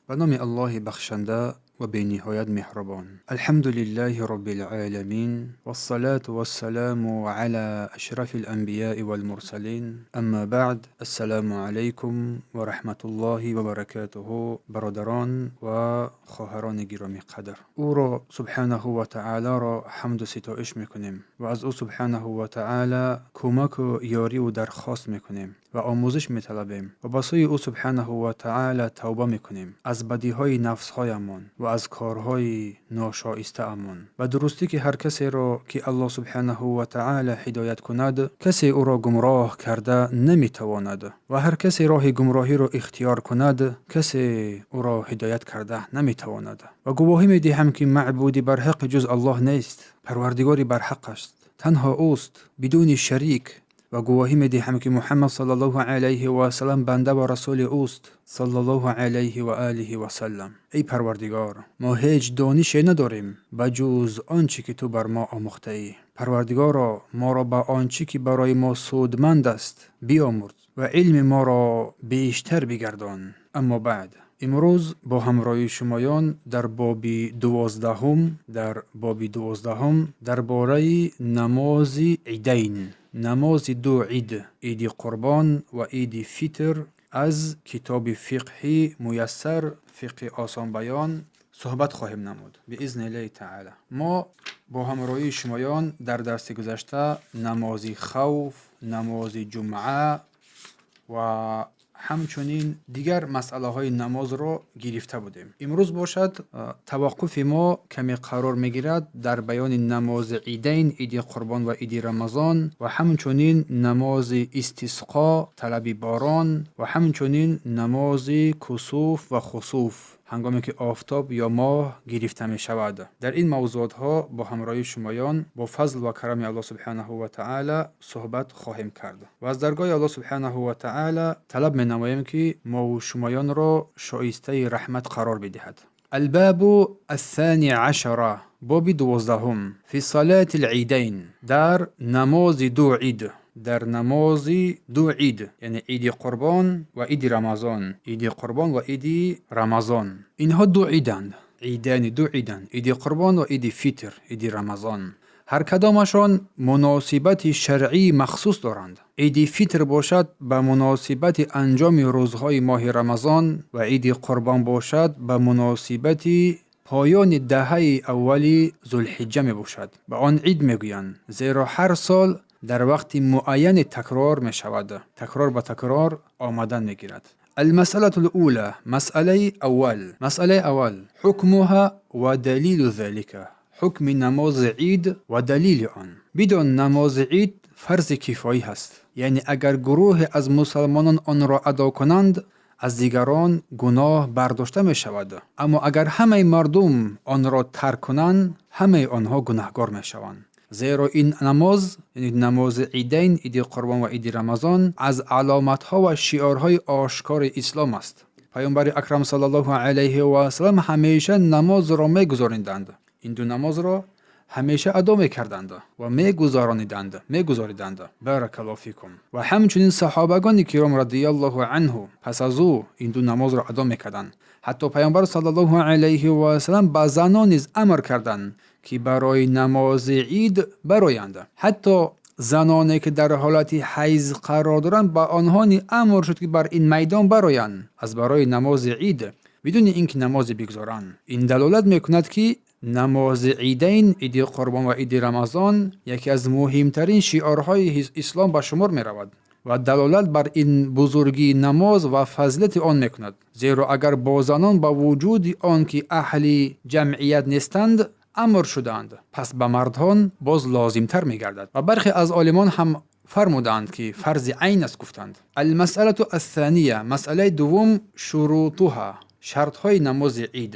Ба номи Аллоҳи бахшанда ва бениҳоят меҳрубон. الحمد لله رب العالمين والصلاة والسلام على أشرف الأنبياء والمرسلين، أما بعد، السلام عليكم ورحمة الله وبركاته. Бародарон ва хоҳарони гиромиқадр, ӯро سبحانه وتعالى ро ҳамду ситоиш мекунем ва аз ӯ سبحانه وتعالى кӯмаку ёриву дархост мекунем ва омӯзиш металабем ва ба сӯи ӯ سبحانه وتعالى тавба мекунем аз бадиҳои нафсҳоямон ва аз корҳои ношоистаамон. Ба дурустӣ, ки ҳар касеро, ки Аллоҳ سبحانه وتعالى ҳидоят кунад, касе ӯро гумроҳ карда наметавонад ва ҳар касе роҳи гумроҳиро ихтиёр кунад, касе ӯро ҳидоят карда наметавонад. Ва гувоҳӣ медиҳам, ки маъбуди барҳаққи ҷуз Аллоҳ нест, Парвардигори барҳақ аст, танҳо ӯст, бидуни шарик. Ва гувоҳӣ медиҳам, ки Муҳаммад صلى الله عليه وسلم банда ва расули ӯст، صلى الله عليه وآله وسلم. Эй Парвардигор, мо ҳеҷ донише надорем, ба ҷуз он чӣ ки ту бар мо омӯхтаӣ. Парвардигоро, моро ба он чӣ ки барои мо судманд аст, биомӯрз ва илми моро бештар бигардон. أما بعد، имрӯз бо ҳамроҳии шумоён дар боби 12-ҳум, дар боби 12-ҳум дар бораи намози идайн, намози ду ид, Иди Қурбон ва Иди Фитр, аз китоби фиқҳи Муяссар, фиқҳи осонбаён, суҳбат хоҳем намуд بإذن الله تعالى. Мо бо ҳамроҳии шумоён дар дарси гузашта намози хавф, намози ҷумъа ва ҳамчунин дигар масъалаҳои намозро гирифта будем. Имрӯз бошад, таваққуфи мо каме қарор мегирад дар баёни намози идайн, Иди Қурбон ва Иди Рамазон, ва ҳамчунин намози истисқо, талаби борон, ва ҳамчунин намози кусуф ва хусуф, ҳангоме ки офтоб ё моҳ гирифта мешавад. Дар ин мавзуотҳо бо ҳамроҳии шумоён бо фазл ва карами Аллоҳ سبحانه وتعالى суҳбат хоҳем кард ва аз даргоҳи Аллоҳ سبحانه وتعالى талаб менамоем, ки мову шумоёнро шоистаи раҳмат қарор бидиҳад. الباب الثاني عشر، боби 12-ҳум. في صلاة العيدين، дар намози ду ид, дар намози ду ид, яъне Иди Қурбон ва Иди Рамазон. Иди Қурбон ва Иди Рамазон, инҳо ду иданд. عيدان، ду иданд: Иди Қурбон ва Иди Фитр, Иди Рамазон. Ҳар кадомашон муносибати шаръии махсус доранд. Иди Фитр бошад, ба муносибати анҷоми рӯзҳои моҳи Рамазон ва Иди Қурбон бошад, ба муносибати поёни даҳаи аввали Зулҳиҷҷа мебошад. Ба он ид мегӯянд, зеро ҳар сол дар вақти муайяне такрор мешавад, такрор ба такрор омадан мегирад. المسألة الأولى، масъалаи аввал. Масъалаи аввал: حكمها ودليل ذلك، ҳукми намози ид ва далили он. Бидон, намози ид фарзи кифоӣ ҳаст, яъне агар гурӯҳе аз мусалмонон онро адо кунанд, аз дигарон гуноҳ бардошта мешавад, аммо агар ҳамаи мардум онро тарк кунанд, ҳамаи онҳо гунаҳгор мешаванд, зеро ин намоз, яъне намози идайн, Иди Қурбон ва Иди Рамазон, аз аломатҳо ва шиорҳои ошкори ислом аст. Паёмбари акрам صلى الله عليه وسلم ҳамеша намозро мегузориданд, ин ду намозро ҳамеша адо мекарданд ва мегузарониданд, мегузориданд. بارك الله فيكم. Ва ҳамчунин саҳобагони киром رضي الله عنه пас аз ӯ ин ду намозро адо мекарданд. Ҳатто Паёмбар صلى الله عليه وسلم ба занон низ амр карданд, ки барои намози ид бароянд. Ҳатто заноне, ки дар ҳолати ҳайз қарор доранд, ба онҳо ни амр шуд, ки бар ин майдон бароянд аз барои намози ид, бидуни ин ки намозе бигзоранд. Ин далолат мекунад, ки намози идайн, Иди Қурбон ва Иди Рамазон, яке аз муҳимтарин шиорҳои ислом ба шумор меравад ва далолат бар ин бузургии намоз ва фазилати он мекунад, зеро агар бо занон ба вуҷуди он ки аҳли ҷамъият нестанд амр шудаанд, пас ба мардҳон боз лозимтар мегардад. Ва бархе аз олимон ҳам фармудаанд, ки фарзи айн аст, гуфтанд. المسألة الثانية، масъалаи дуввум. شروطها، шартҳои намози ид.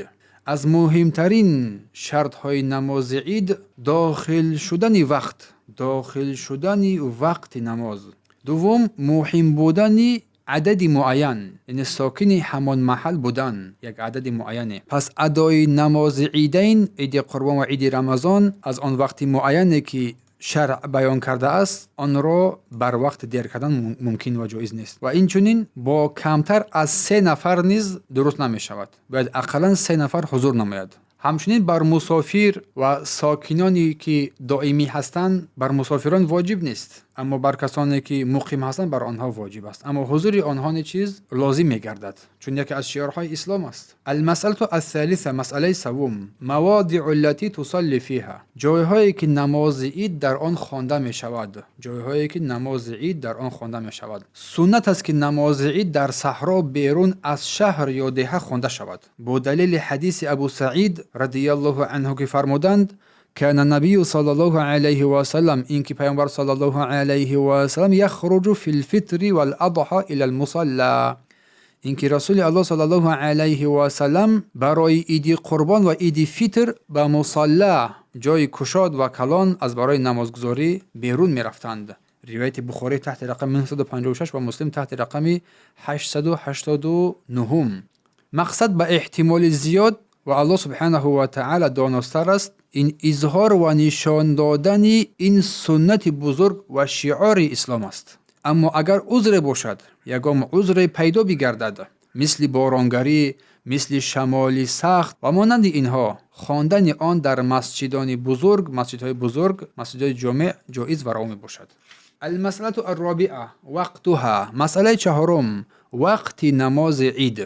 Аз муҳимтарин шартҳои намози ид дохил шудани вақт, дохил шудани вақти намоз. Дуввум, муҳим будани адади муайян, яъне сокини ҳамон маҳал будан, як адади муайяне. Пас адои намози идайн, Иди Қурбон ва Иди Рамазон, аз он вақти муайяне, ки шаръ баён кардааст, онро барвақт дер кардан мумкин ва ҷоиз нест. Ва инчунин бо камтар аз се нафар низ дуруст намешавад, бояд ақаллан се нафар ҳузур намояд. Ҳамчунин бар мусофир ва сокиноне ки доимӣ ҳастанд, бар мусофирон воҷиб нест, аммо бар касоне ки муқим ҳастанд, бар онҳо воҷиб аст, аммо ҳузури онҳо чиз лозим мегардад, чун яке аз шиорҳои ислом аст. المسألة الثالثة, масъалаи саввум: المواضع التي تصلى فيها, ҷойҳое ки намози ид дар он хонда мешавад. Ҷойҳое ки намози ид дар он хонда мешавад. Суннат аст, ки намози ид дар саҳро, берун аз шаҳр ё деҳа хонда шавад, бо далели ҳадиси Абу Саид رضي الله عنه, ки фармуданд: كان النبي صلى الله عليه وسلم, ин ки пайғамбар صلى الله عليه وسلم, يخرج في الفطر والأضحى إلى المصلى, ин ки Расули Аллоҳ صلى الله عليه وسلم барои иди Қурбон ва иди Фитр ба мусалла, ҷои кушод ва калон, аз барои намозгузорӣ берун мерафтанд. Ривояти Бухорӣ таҳти рақами 956 ва Муслим таҳти рақами 889. Мақсад ба эҳтимоли зиёд, ва Аллоҳ سبحانه وتعالى доностар аст, ин изҳор ва нишон додани ин суннати бузург ва шиори ислом аст. Аммо агар узре бошад, ягон узре пайдо бигардад, мисли боронгарӣ, мисли шамоли сахт ва монанди инҳо, хондани он дар масҷидони бузург, масҷидҳои бузург, масҷидҳои ҷомеъ ҷоиз ва раво мебошад. المسألة الرابعة: وقتها, масъалаи чаҳорум: вақти намози ид.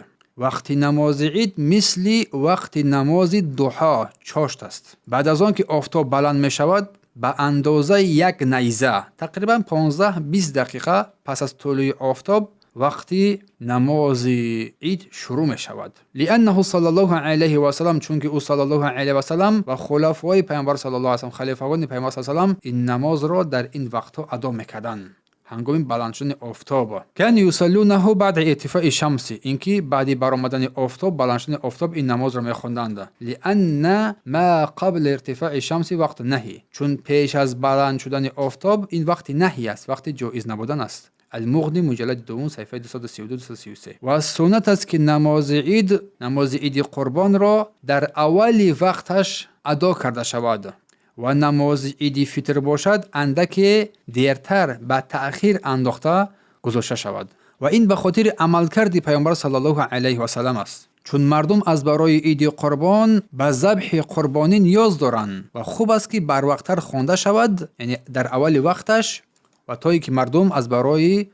Вақти намози ид мисли вақти намози дуҳо, чошт аст. Баъд аз он ки офтоб баланд мешавад ба андозаи як найза, тақрибан 15-20 дақиқа пас аз тулӯи офтоб, вақти намози ид шурӯъ мешавад. لأنه صلى الله عليه وسلم, чунки ӯ صلى الله عليه وسلم ва хулафои пайғамбар صلى الله وسلم, халифагони пайғамбар салам, ин намозро дар ин вақтҳо адо мекарданд, ҳангоми баланд шудани офтоб. كانوا يصلونه بعد ارتفاع الشمس, ин ки баъди баромадани офтоб, баланд шудани офтоб ин намозро мехонданд. لأن ما قبل ارتفاع الشمس وقت نهي, чун пеш аз баланд шудани офтоб ин вақти наҳй аст, вақти ҷоиз набудан аст. Алмуғни, муҷаллади дуввум, саҳифаи 232-233. Ва суннат аст, ки намози ид, намози иди Қурбонро дар аввали вақташ адо карда шавад ва намози иди Фитр бошад, андаке дертар, ба таъхир андохта гузошта шавад. Ва ин ба хотири амалкарди пайғамбар صلى الله عليه وسلم аст, чун мардум аз барои иди Қурбон ба забҳи қурбонӣ ниёз доранд ва хуб аст, ки барвақттар хонда шавад, яъне дар аввали вақташ, ва то ин ки мардум аз барои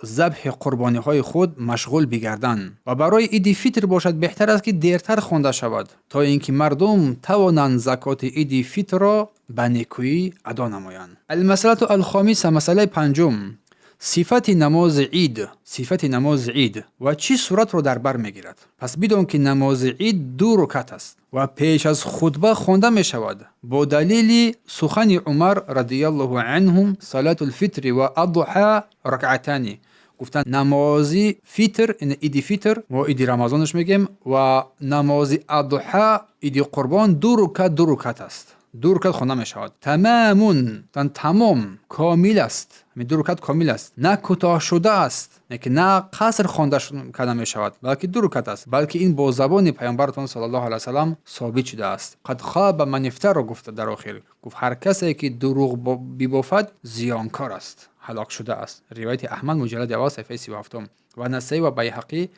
забҳи қурбониҳои худ машғул бигарданд. Ва барои иди Фитр бошад, беҳтар аст, ки дертар хонда шавад, то ин ки мардум тавонанд закоти иди Фитрро ба некӯӣ адо намоянд. المسألة الخامسة, масъалаи панҷум: сифати намози ид. Сифати намози ид ва чӣ суратро дар бар мегирад? Пас бидон, ки намози ид ду рукат аст ва пеш аз хутба хонда мешавад, бо далели сухани Умар رضي الله عنهم: صلاة الفطر والأضحى ركعتان. Гуфтанд, намози Фитр, иди Фитр, мо иди Рамазонаш мегем, ва намози Адҳа, иди Қурбон, ду рукат, ду рукат аст, ду рукат хонда мешавад. تمام, тамом, комил аст. Ду рукат комил аст, на кӯтоҳ шудааст, ки на қаср хонда карда мешавад, балки ду рукат аст. Балки ин бо забони пайғамбаратон صلى الله عليه وسلم собит шудааст. قد خاب من افترى, гуфта дар охир гуфт: ҳар касе ки дурӯғ бибофад, зиёнкор аст, ҳалок шудааст. Ривояти Аҳмад, муҷаллади аввал, саҳифаи 37-ум, ва Насаӣ ва Байҳақӣ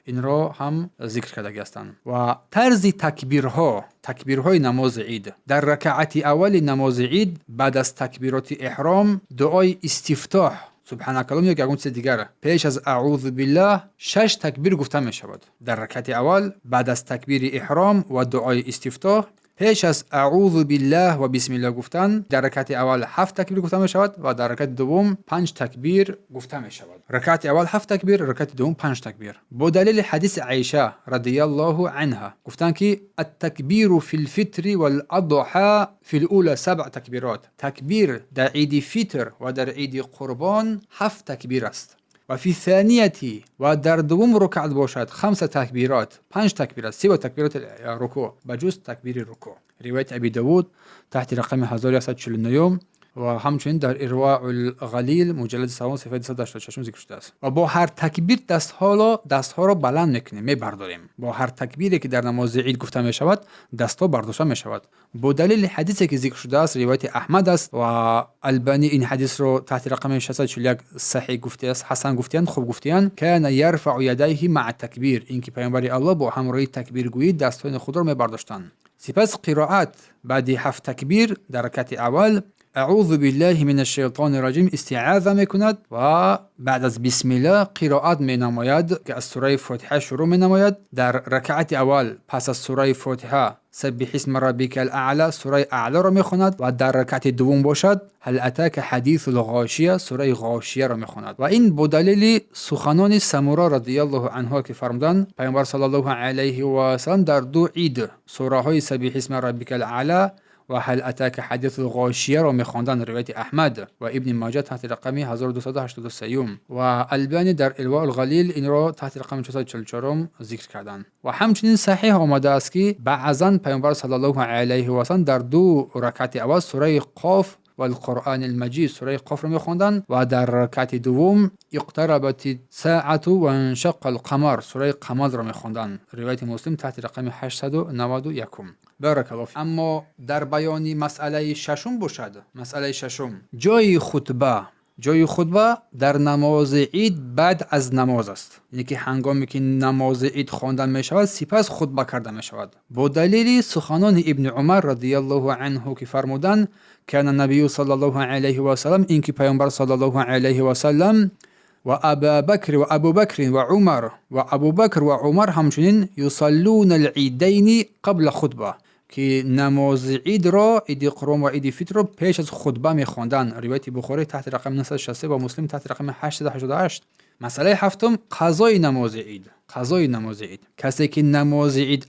инро ҳам зикр кардагӣ ҳастанд. Ва тарзи такбирҳо, такбирҳои намози ид: дар ракаати аввали намози ид баъд аз такбироти эҳром, дуои истифтоҳ, субҳанакаллом ё ягон чизи дигар, пеш аз أعوذ بالله, шаш такбир гуфта мешавад. Дар ракати аввал баъд аз такбири эҳром ва дуои истифтоҳ, пеш аз أعوذ بالله ва бисмилла гуфтан, дар ракати аввал ҳафт такбир гуфта мешавад ва дар ракати дуввум панҷ такбир гуфта мешавад. Ракати аввал ҳафт такбир, ракати дуввум панҷ такбир, бо далели ҳадиси Аиша رضي الله عنها. Гуфтанд, ки التكبير في الفطر والأضحى في الأولى سبع تكبيرات, такбир дар иди Фитр ва дар иди Қурбон ҳафт такбир аст. وفي الثانية, ва дар дуввум рукат бошад, خمس تكبيرات, панҷ такбир аст, سوى تكبيرات الركوع, ба ҷуз такбири рукӯъ. Ривояти Аби Давуд таҳти рақами 1149. Ва ҳамчунин дар Ирвоул Ғалил, муҷаллади севум, саҳифаи 286 зикр шудааст. Ва бо ҳар такбир дастҳоро баланд мекунем, мебардорем. Бо ҳар такбире ки дар намози ид гуфта мешавад, дастҳо бардошта мешавад. Бо далели ҳадисе ки зикр шудааст, ривояти Аҳмад аст ва Албанӣ ин ҳадисро таҳти рақами 641 саҳеҳ гуфтааст, ҳасан гуфтиянд, хуб гуфтиянд. Кана ярфау ядайҳи маа такбир, ин ки паёмбари Аллоҳ бо ҳамроҳии такбиргӯӣ дастҳои худро мебардоштанд. Сипас қироат баъди ҳафт такбир дар ракати аввал аъузу биллаҳи мин ашшайтони раҷим истиъаза мекунад ва баъд аз бисмилла қироат менамояд, ки аз сураи Фотиҳа шурӯъ менамояд. Дар ракаати аввал пас аз сураи Фотиҳа саббиҳ исма раббика ал-аъла, сураи Аълоро мехонад ва дар ракати дуввум бошад ҳал атака ҳадисул ғошия, сураи Ғошияро мехонад. Ва ин бо далели суханони Самура радиаллоҳу анҳу, ки фармуданд, паёмбар саллаллоҳу алайҳи васаллам дар ду ид сураҳои саббиҳ исма раббика ал-аъла ва ҳал атака ҳадисул ғошияро мехонданд. Ривояти Аҳмад ва Ибни Маҷа таҳти рақами 1283 ва Албани дар Ирвоул Ғалил инро таҳти рақами 444 зикр карданд. Ва ҳамчунин саҳеҳ омадааст, ки баъзан паёмбар саллаллоҳу алайҳи васаллам дар ду ракати аввал сураи Қоф валқуръани лмаҷид, сураи Қофро мехонданд ва дар ракати дуввум иқтарабати саату ваншаққа алқамар, сураи Қамарро мехонданд. Ривояти Муслим таҳти рақами 891. Баракаллоҳ. Аммо дар баёни масъалаи шашум бошад, масъалаи шашум, ҷои хутба. Ҷои хутба дар намози ид баъд аз намоз аст, яъне ки ҳангоме ки намози ид хонда мешавад, сипас хутба карда мешавад. Бо далели суханони Ибни Умар радиаллоҳу анҳу, ки фармуданд: кана набию саллаллоҳу алайҳи васаллам, ин ки паёмбар саллаллоҳу алайҳи васаллам ва Абабакр ва Абубакрин ва Умар ва Абубакр ва Умар ҳамчунин юсаллуна алидайни қабла хутба, ки намози идро, иди Қурбон ва иди Фитрро пеш аз хутба мехонданд. Ривояти Бухорӣ таҳти рақами 963 ва Муслим таҳти рақами 888. Масъалаи ҳафтум, қазои намози ид. Қазои намози ид. Касе ки намози ид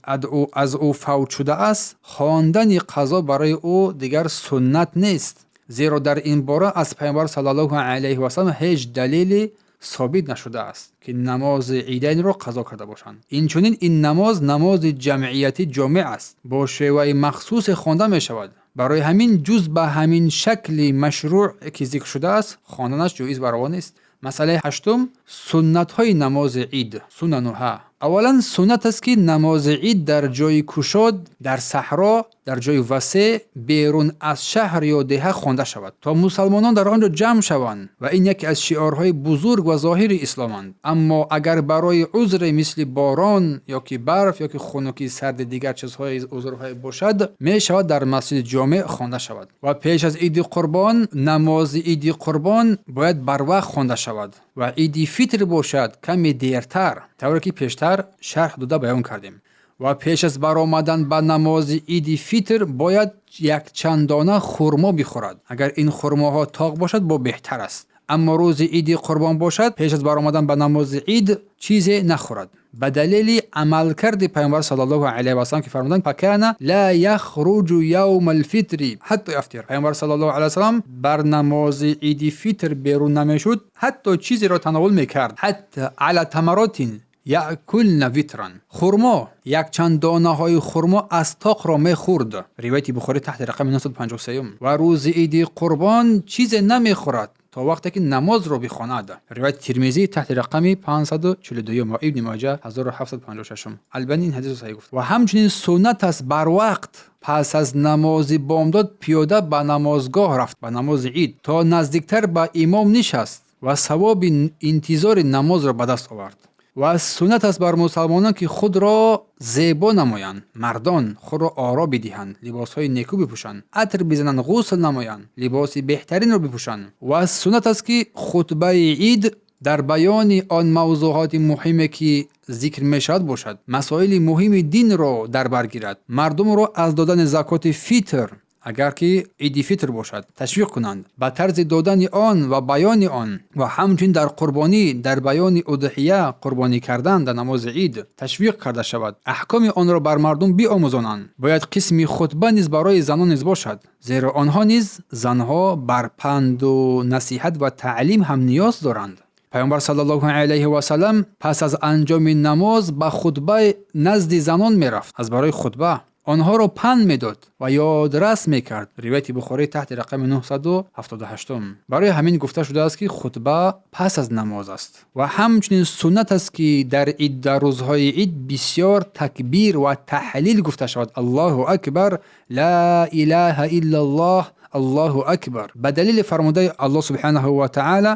аз ӯ фавт шудааст, хондани қазо барои ӯ дигар суннат нест, зеро дар ин бора аз паёмбар саллаллоҳу алайҳи васаллам ҳеҷ далеле собит нашудааст, ки намози идайнро қазо карда бошанд. Инчунин ин намоз намози ҷамъиятӣ ҷомеъ аст, бо шеваи махсусе хонда мешавад. Барои ҳамин ҷуз ба ҳамин шакли машрӯъ ки зикр шудааст, хонданаш ҷоиз ва раво нест. Масъалаи ҳаштум, суннатҳои намози ид, сунануҳа. Аввалан, суннат аст, ки намози ид дар ҷои кушод, дар саҳро, дар ҷои васеъ, берун аз шаҳр ё деҳа хонда шавад, то мусалмонон дар он ҷо ҷамъ шаванд ва ин яке аз шиорҳои бузург ва зоҳири исломанд. Аммо агар барои узре мисли борон ё ки барф ё ки хунукии сарди дигар чизҳои узрҳое бошад, мешавад дар масҷиди ҷомеъ хонда шавад. Ва пеш аз иди Қурбон намози иди Қурбон бояд барвақт хонда шавад ва иди Фитр бошад, каме дертар, тавре ки пештар шарҳ дода баён кардем. Ва пеш аз баромадан ба намози иди Фитр бояд якчанд дона хурмо бихӯрад. Агар ин хурмоҳо тоқ бошад, бо беҳтар аст. Аммо рӯзи иди Қурбон бошад, пеш аз баромадан ба намози ид чизе нахӯрад, ба далели амалкарди паёмбар саллаллоҳу алайҳи васаллам, ки фармуданд: факана ла яхруҷу явма алфитри ҳатто яфтир. Паёмбар саллаллоҳу алайҳи васаллам бар намози иди Фитр берун намешуд, ҳатто чизеро тановул мекард, ҳатта ала тамаротин яъкулна витран, хурмо, якчанд донаҳои хурмо аз тоқро мехӯрд. Ривояти Бухорӣ таҳти рақами 953. Ва рӯзи иди Қурбон чизе намехӯрад, то вақте ки намозро бихонад. Ривояти Тирмизӣ таҳти рақами 542 ва Ибни Маҷа 1756. Албани ин ҳадисро саҳеҳ гуфт. Ва ҳамчунин суннат аст барвақт пас аз намози бомдод пиёда ба намозгоҳ рафт, ба намози ид, то наздиктар ба имом нишаст ва савоби интизори намозро ба даст овард. Ва суннат аст бар мусалмонон, ки худро зебо намоянд. Мардон худро оро бидиҳанд, либосҳои некӯ бипӯшанд, атр бизананд, ғусл намоянд, либоси беҳтаринро бипӯшанд. Ва суннат аст, ки хутбаи ид дар баёни он мавзӯъоти муҳиме ки зикр мешавад бошад, масоили муҳими динро дар бар гирад, мардумро аз додани закоти фитр, агар ки иди Фитр бошад, ташвиқ кунанд ба тарзи додани он ва баёни он ва ҳамчунин дар қурбонӣ, дар баёни удҳия, қурбонӣ кардан дар намози ид ташвиқ карда шавад, аҳкоми онро бар мардум биомӯзонанд. Бояд қисми хутба низ барои занон низ бошад, зеро онҳо низ, занҳо, бар панду насиҳат ва таълим ҳам ниёз доранд. Паёмбар саллаллоҳу алайҳи васаллам пас аз анҷоми намоз ба хутба назди занон мерафт аз барои хутба. Онҳоро панд медод ва ёдрас мекард. Ривояти Бухорӣ таҳти рақами 978. Барои ҳамин гуфта шудааст, ки хутба пас аз намоз аст. Ва ҳамчунин суннат аст, ки дар ид, дар рӯзҳои ид бисёр такбир ва таҳлил гуфта шавад: Аллоҳу акбар, ла илаҳа иллаллоҳ, Аллоҳу акбар. Ба далели фармудаи Аллоҳ субҳанаҳу ва таъала: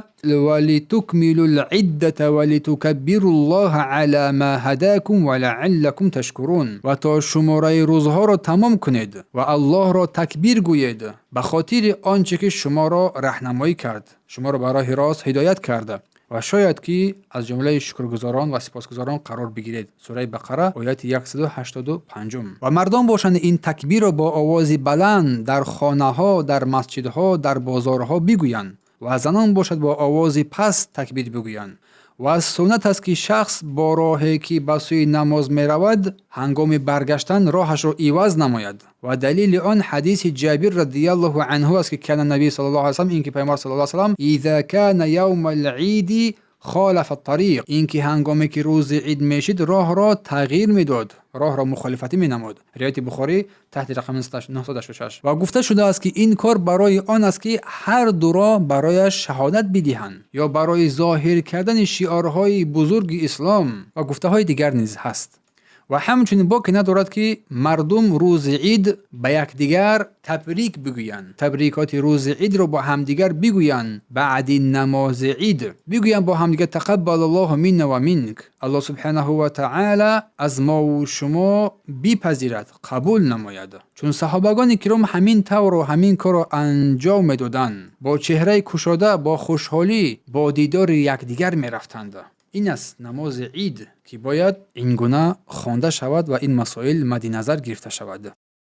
ва литукмилу лъиддата ва литукаббиру ллоҳа ала ма ҳадакум ва лааллакум ташкурун. Ва то шумораи рӯзҳоро тамом кунед ва Аллоҳро такбир гӯед ба хотири он чӣ ки шуморо раҳнамоӣ кард, шуморо ба роҳи рост ҳидоят карда, ва шояд ки аз ҷумлаи шукргузорон ва сипосгузорон қарор бигиред. Сураи Бақара, ояти 185. Ва мардон бошанд, ин такбирро бо овози баланд дар хонаҳо, дар масҷидҳо, дар бозорҳо бигӯянд, ва занон бошад, бо овози паст такбир бигӯянд. Ва суннат аст, ки шахс бо роҳе ки ба сӯи намоз меравад, ҳангоми баргаштан роҳашро иваз намояд. Ва далели он ҳадиси Ҷабир радиаллоҳу анҳу аст, ки كان النبي صلى الله عليه وسلم, ин ки Пайғамбар صلى الله عليه وسلم إذا كان يوم العيد خالف الطريق, ин ки ҳангоме ки рӯзи ид мешид, роҳро тағйир медод, роҳро мухолифатӣ менамуд. Ривояти Бухорӣ таҳти рақами 986. Ва гуфта шудааст, ки ин кор барои он аст, ки ҳар ду роҳ барояш шаҳодат бидиҳанд ё барои зоҳир кардани шиорҳои бузурги ислом, ва гуфтаҳои дигар низ ҳаст. Ва ҳамчунин боке надорад, ки мардум рӯзи ид ба якдигар табрик бигӯянд, табрикоти рӯзи идро бо ҳамдигар бигӯянд. Баъди намози ид бигӯянд бо ҳамдигар: تقبل الله منا ومنك, Аллоҳ субҳанаҳу ва таъала аз мову шумо бипазирад, қабул намояд. Чун саҳобагони киром ҳамин тавру ҳамин корро анҷом медоданд, бо чеҳраи кушода, бо хушҳолӣ бо дидори якдигар мерафтанд. Ин аст намози ид, ки бояд ин гуна хонда шавад ва ин масоил мадди назар гирифта шавад.